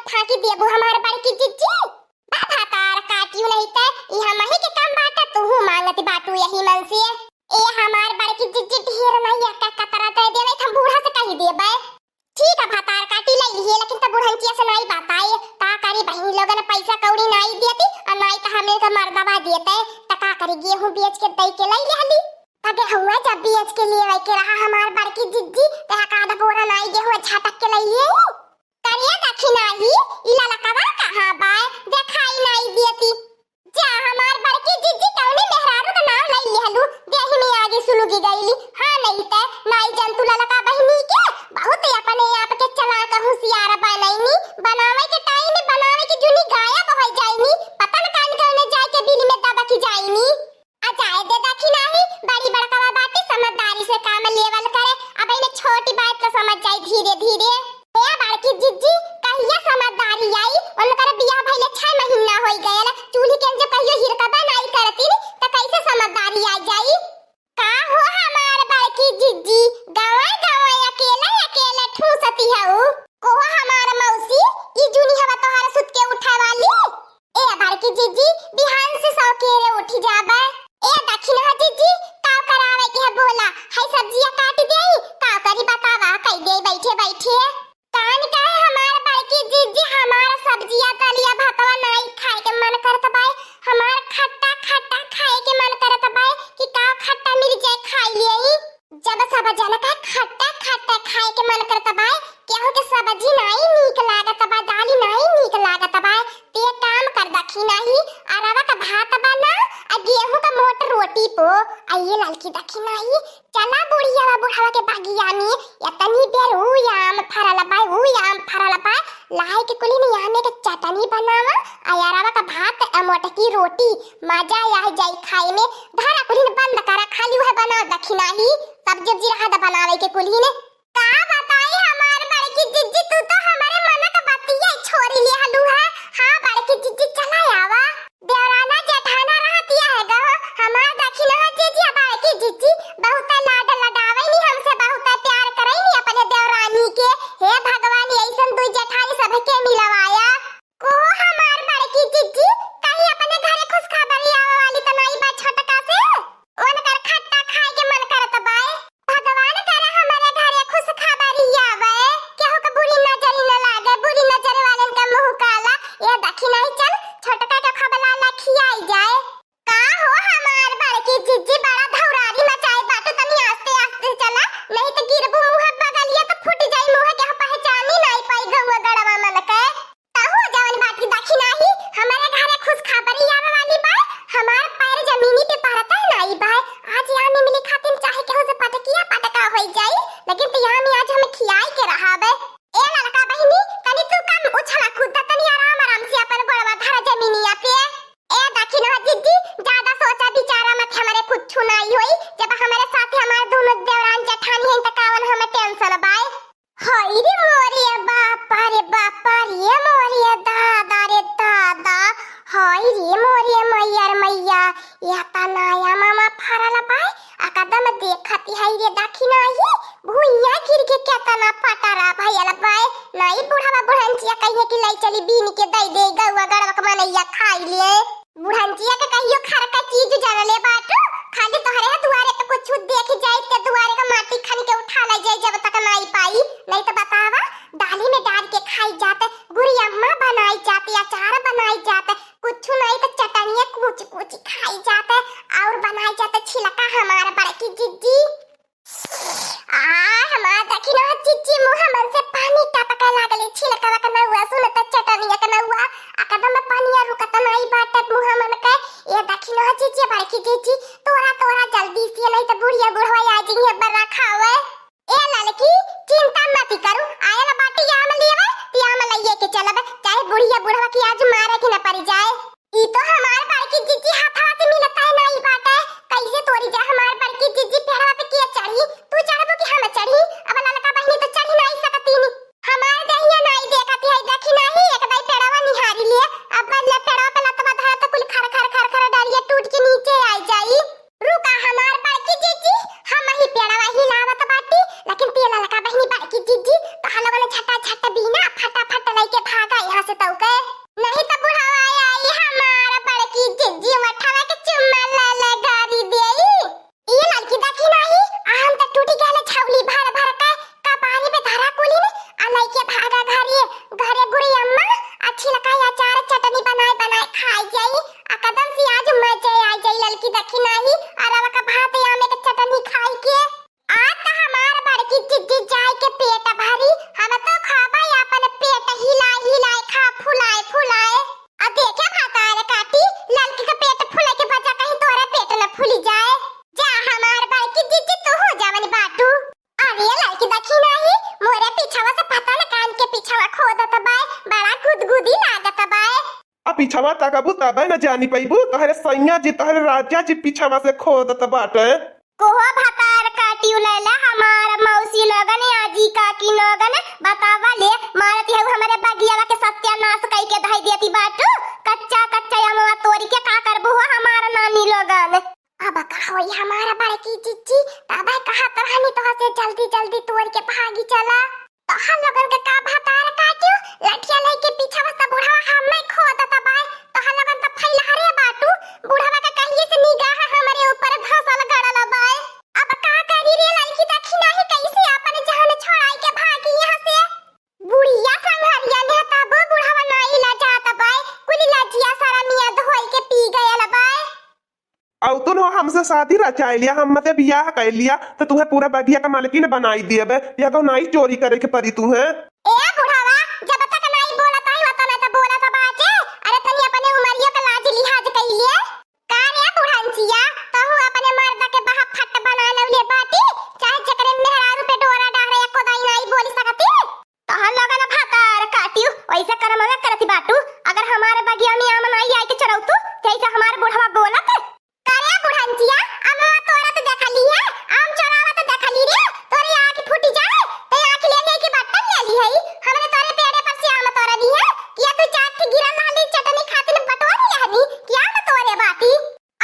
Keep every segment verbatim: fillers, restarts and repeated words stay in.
फाँकी देबू हमार बड़की जिज्जी? बा भतार काटियो नहीं ते, ई हमही के काम बाटे, तूहू माँगत बाटू यही मन से। ए हमार बड़की जिज्जी, ढेर नहीं एक कतरा दे देवे, हम बूढ़ा से कही देबे। ठीक है, भतार काटी ले लिहे, लेकिन त बुढ़नचिया से नाई बताए। का करी, बहिनी लोगन पैसा कौड़ी नाई देती, और नाई त हमरे के मर्दवा देते, त का करी, गेहूं बेच के दई के लाई लेहली। त गेहुआ जब बेच के लेवे के रहा हमार बड़की जिज्जी, त एक आध बोरा नाई गेहूं झटक के लाई लिए। करिए दखिनाही, ई ललकवा कहाँ बाय, देखाई नाई देती। जा हमार बड़की जिज्जी, कौने मेहरारू का नाम लई लिहलू, देही में आगी सुलुगी गईली। हाँ, नहीं ते नाई जंतु ललका बहिनी के, बहुत ही अपने आप के चालाक होशियार बनैनी। बनावे के टाइम में बनावे के जुनी गायब हो जाइनी, पता न कान कौने जाए के बिल में दबकी जाइनी। आ जाए दे दखिनाही, बड़ी बड़कवा बाटी, समझदारी से काम लेवल करे। अब इन्हें छोटी बात तो समझ जाई धीरे धीरे। ए बड़की जिज्जी, कहिया समझदारी आई? उनकर बियाह भइले छह महीना होई गयल। चूल्ही के जो कहियो हिरकबा नाई करती, त कैसे समझदारी आ जाई? का हो हमार बड़की जिज्जी, गवाय गवाय अकेले अकेले ठूसती हऊ? को हो हमार मौसी, ई जुनी हवा तोहर सुत के उठे वाली? ए बड़की जिज्जी, बिहान से सौकेरे उठी जाबे। ए दखिनहा जिज्जी, का करावे के है बोला? है सब्जिया काट देई, का करी बतावा, कई देई बैठे बैठे। कान काहे हमार बड़की जिज्जी, हमार सब्जिया, दलिया, भातवा नाई खाए के मन करत बाय, हमार खट्टा खट्टा खाए के मन करत बाय कि का खट्टा मिल जाए, खाई लेई। जब सब जन का खट्टा खट्टा खाए के मन करत बाय, केहू के सब्जी नाई नीक लागत बा, दाली नाई नीक लागत बा, ते काम कर दखिनही, अरवा का भात बना, आ गेहूं का मोट रोटी पो, आ ये ललकी दखिनही, चला बुढ़िया बुढ़वा के बगिया में, एतनी बेर ऊ आम फरल बा, ऊ आम फरल बा, लाए के कुली नियामे के चटनी बनावा, आ अरवा का भात, आ मोटकी रोटी, मजा आ जाई खाए में। धरा कुली बंद करा, खाली वह बना दखिनही, सब्जी उब्जी रहा द बनावे के कुली ने। का बताई हमार बड़की जिज्जी, तू तो हमारे मन के बतिया छोड़ी लिहलू है। हाँ बड़की जिज्जी, चला आवा। देवराना जेठाना रहतिया है गो, हमार दखिनहा जिज्जी, बड़की जिज्जी, बहुत लाड लडावे नी हमसे, बहुत प्यार करे नी अपने देवरानी के। हे भगवान, ऐसन दुई जेठानी सबके मिलवाया। को हमार बड़की जिज्जी, कहीं अपने घरे खुशखबरी आवे वाली त नाई बा छोटका से? उनकर खट्टा खाए के मन करत बाय। भगवान करे हमरे घरे खुशखबरी आवे, केहू के बुरी नजर न लागे, बुरी नजर वालन के मुंह काला। ए दखिनही, चल छोटका के खबला ला खियाई जाए। का हो हमार बड़की जिज्जी, बड़ा धौरारी मचाए बाटू, तनी आस्ते आस्ते चला, नहीं त गिरबू मुंह बगलिया त फूट जाई मुंह, केहू पहचानी नाई पाई गौआ गड़वा मन के। कहू जवन बाटी दखिनही, हमरे घरे खुशखबरी आवे वाली बा, हमार पैर जमीनी पे पड़त नाई बा। आज आम इमली खातिर चाहे केहू से पटकिया पटका होई जाई, लेकिन तू आम आज हम खियाई के रहाबे। ए ललका बहिनी, तनी तू कम उछला कूद, तनी आराम आराम से अपन गोड़वा धरा जमीनिया पे। ए दखिनहा जिज्जी, ज्यादा सोचा विचारा मत, हमरे कुछ नाई होई, जब हमरे साथे हमार दोनों देवरान जेठानी हैं त कावन हमें टेंशन बाय। हाय रे मोरे बापा रे, बापा रे मोरे दादा रे दादा, हाय रे मोरे मैया रे मैया, या ता नया मामा फरल बाय, आ कदम देखती है रे दखिनही, भुइया गिर के केतना पटरा भयल बाय, नाई बुढ़वा बुढ़नचिया कहिए कि लाई चली बीन के दई दे गौआ गड़वा के मनैया खाई ले। बुढ़नचिया के कहियो खर का चीज जनले बाटू, खाली तोहरे ह दुआरे पे कुछ देख जाई ते दुआरे का माटी खन के उठा ले जाई जब तक नाई पाई, नहीं तो बतावा, दाली में डाल के खाई जात, गुरियम्मा बनाई जात, अचार बनाई जात, कुछ नहीं तो चटनिया कूच कूच खाई जात, और बनाई जात छिलका हमार बड़की जिज्जी। आ, हमार दखिनहा जिज्जी, मुँह मन से पानी टपके लागले। छिलकवा के नौआ, सुन त चटनिया के नौआ, आ कदम में पानिया रुकत नाई बाटे मुँह मन के। ए दखिनहा जिज्जी, बड़की जिज्जी, तोरा, तोरा जल्दी से, नहीं त बुढ़िया बुढ़वा आ जइहे बर्रा खावे। ए ललकी, चिंता मत करू, आयल बाटी आम लेवे, ती आम लइये के चलब, चाहे बुढ़िया बुढ़वा की आज मारे के न पड़ जाए। ई तो हमार बड़की जिज्जी हाथवा से मिलत है नाई बाटे। कैसे तोरी जा हमार बड़की जिज्जी, पेड़वा पे के चढ़ी? तू चढ़बू कि हम चढ़ी? अब ललका बहिनी तो चढ़ी नाई सकतीनी। हमार देहिया नाई देखत है, देखी नाही, एक दाई पेड़वा निहारी लिए। अब ले पेड़वा पे लतवा धरा तो कुल खर खर खर खर डरिया टूट के नीचे आई जाई। रुका हमार बड़की जिज्जी, हम ही पेड़वा हिलावत बाटी, लेकिन ते ललका बहिनी बड़की जिज्जी, तोहा लोगन झटा झट बीना फटाफट लइके भागा यहाँ चतौके। नहीं त बुढ़वा आई हमार बड़की जिज्जी मठवा के चुम्मा ले ले गारी देई। ई ललकी देखी नाही, आम त टूटी गले छौली भर भर के कपारी पे धरा कुली ने, आ लइके भागा घरे, घरे गुड़ी अम्मा, अच्छी लकाई अचार चटनी बनाए बनाए खाई जाई, आ कदम से आज मजे आ जाई ललकी देखी नाही, अरवा का भात आमे के चटनी खाई के। आज त हमार बड़की जिज्जी जाए के पेट भरी, हम तो खाबा अपन पेट हिलाए हिलाए खा फुलाए फुलाए। अब देखे भातार काटी, ललकी के पेट फूले के बजा कहीं तोरे पेट न फूली जाए। जा हमार बड़की जिज्जी तू हो जवन बाटू। अरे ललकी देखी नाही, मोरे पीछवा से पता न कान के पीछवा खोदत बाय, बड़ा गुदगुदी लागत बाय। आ पीछवा तकबू तबे न जानी पैबू, तोहरे सैया जी, तोहरे राजा जी पीछवा से खोदत बाटे। कोहो भतार काटी उलैला हमार मौसी लोगन, आजी काकी लोगन, बतावा ले, मारत हऊ हमरे बगियावा के सत्यानाश कई के धई देती बाटू। कच्चा कच्चा अमवा तोरी के का करबू हो हमार नानी लोगन? अब का होई हमार बड़की जिज्जी, तबे कहत रहनी तोह से जल्दी जल्दी तोरी के भागी चला। तोहर लोगन के का भतार काटियो, लठिया लेके पीछवा से बुढ़वा हम्मे खोदत बाय। तोहर लोगन त फैलहरे बाटू, बुढ़वा के कहिए से निगाह हमरे ऊपर धसल गड़ल बाय। अब का करी रे ललकी देखी नाही कैसे अपन जान छोड़ाई के भागी यहाँ से। बुढ़िया संघरिया ने तबो बुढ़वा नाही लजात बाय, कुल लजिया सरमिया धोई के पी गयल बाय। अउतुन हो हमसे शादी रचाई लिया, हमसे बियाह कर लिया, तो तुहे पूरा बगिया का मालकिन बनाई दियबे, या तो नाई चोरी करे के परी तुहे। ए बुढ़ावा, जब तक नाई बोलत आई, वतने तो बोलत बाटे। अरे तनी अपने उमरिया का लाज लिहाज कइले। का रे बुढ़ंचिया, तहू अपने मर्द के बहा फट बना लौले बाटी, चाहे जेकरे मेहरारू पे डोरा डारे एको दाई नाई बोली सकती। तोहन लोगन भतार काटियो, वैसे करमवे करती बाटू। अगर हमारे बगिया में आम नाई आई के चोरौतू, जैसे हमारे बुढ़वा बोलत। करे बुढ़ंचिया, अमवा तोरत देखली है, आम चोरावत देखली रे, तोरे आँख फूटी जाए, ते आँख ले ले के बट्टन ले ली है, हमने तोरे पेड़े पर से आम तोरा दी है, किया तू चाट के गिरा लाली चटनी खातिर बटोर लिया हनी, किया आम तोरे बाटी।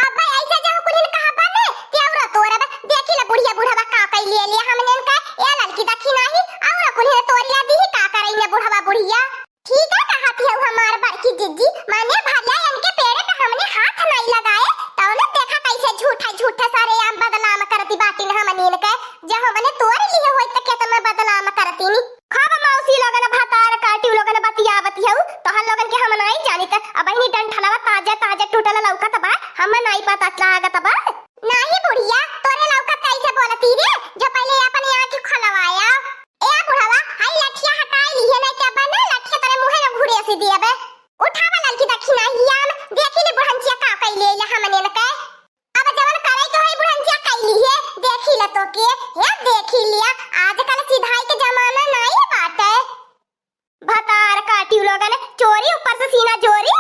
अब ऐसे जब कुलिन कहा बने, ते औरा तोरब, देखी ले बुढ़िया बुढ़वा का कई ले ले हमने का, ए ललकी दखी नाही, औरा कुलिन तोरी ला दी का करई ने बुढ़वा बुढ़िया। ठीक है कहती है हमार बड़की जिज्जी, माने भला इनके पेड़े पे हमने हाथ नहीं लगाए, तो उन्हें देखा कैसे झूठा झूठा सारे आम बदनाम करती बाटिन हमनीन के, जो हमने तोड़ लिए होई तो केतना बदनाम करती नी। खूब मौसी लोगन भतार काटी लोगन बतियावती हऊ, तोहन लोगन के हम नाई जानित। अबहिनी डंठलवा ताजे ताजे टूटल लौकत बा, हम नाई पता लागत बा। नाही बुढ़िया, तोरे लौकत कैसे बोलती रे, जो पहले अपनी आँख खोलवाया। ए बुढ़वा, हाई लठिया हटाई ली है, नहीं क्या बना लठिया तेरे मुँहे में घुरे से दिए बे। उठावा ललकी दखिना हियान, देखी ले बुढ़ंचिया का कैले ले हमने न के। अब जवन करे के होई बुढ़ंचिया कैली है, देखी ले तो के, हे देखी लिया, आजकल सिधाई के जमाना नहीं बाटे। भतार काटियो लोगन, चोरी ऊपर से सीना जोरी।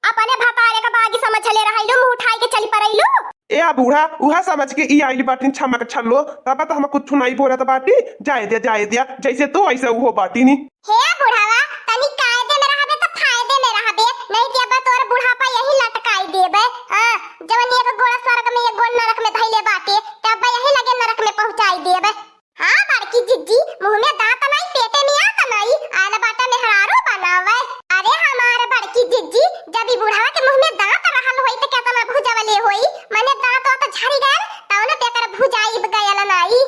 अपने भतारे का बागी समझ ले रहैलू, मुँह उठाई के चली परैलू। ए आ बूढ़ा, उहा समझ के ई आइल बाटिन छमक छल्लो, तब तो हम कुछ नहीं बोलत बाटी, जाए दे, जाए दे, जैसे तू ऐसे उहो बाटी नी। हे बुढ़ावा, तनी कायदे में रहबे तो फायदे में रहबे, नहीं कि अब तोर बुढ़ापा यही लटकाई देबे। हाँ, जवन एक गोड़ स्वर्ग में, एक गोड़ नरक में धैले बाटे, तब यही लगे नरक में पहुँचाई देबे। हाँ बड़की जिज्जी, मुँह में दाँत नाई, पेटे में आत नाई, आल बाटा मेहरारू बनावे। अरे हमार बड़की जिज्जी, जब ई बुढ़वा के मुँह में दाँत रहल होई त केतना भुजवले होई, मने दाँत वात झरी गयल, तौन पे एकर भुजाई गयल नाई।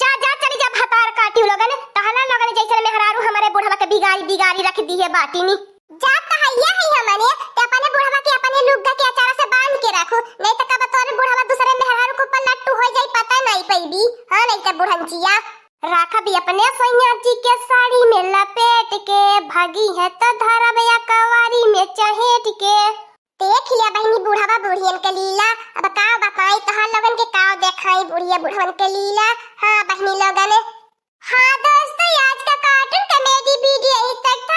जा, जा, चली जा भतार काटियो लोगन, तहला लोगन जैसन मेहरारू हमरे बुढ़वा के बिगाड़ी, बिगाड़ी रख दिहे बाटिनी। जात त हइये हई हमने, ते अपने बुढ़वा के अपने लुग्गा के अचारा से बांध के रखू, नहीं त कब तोरे बुढ़वा दूसरे मेहरारू के ऊपर लट्टू हो जाई, पता नहीं पैबी। हाँ, नहीं त बुढ़ंचिया। राखबी अपने सैया जी के साड़ी में लपेट के, भगी है त धरब या कवारी में चहेट के। देख लिया बहिनी बुढ़वा बुढ़ियन के लीला, अब का बताई तोहार लोगन के, का देखाई बुढ़िया बुढ़वन के लीला। हाँ बहिनी लोगन, हाँ दोस्तों, आज का cartoon comedy video यहीं तक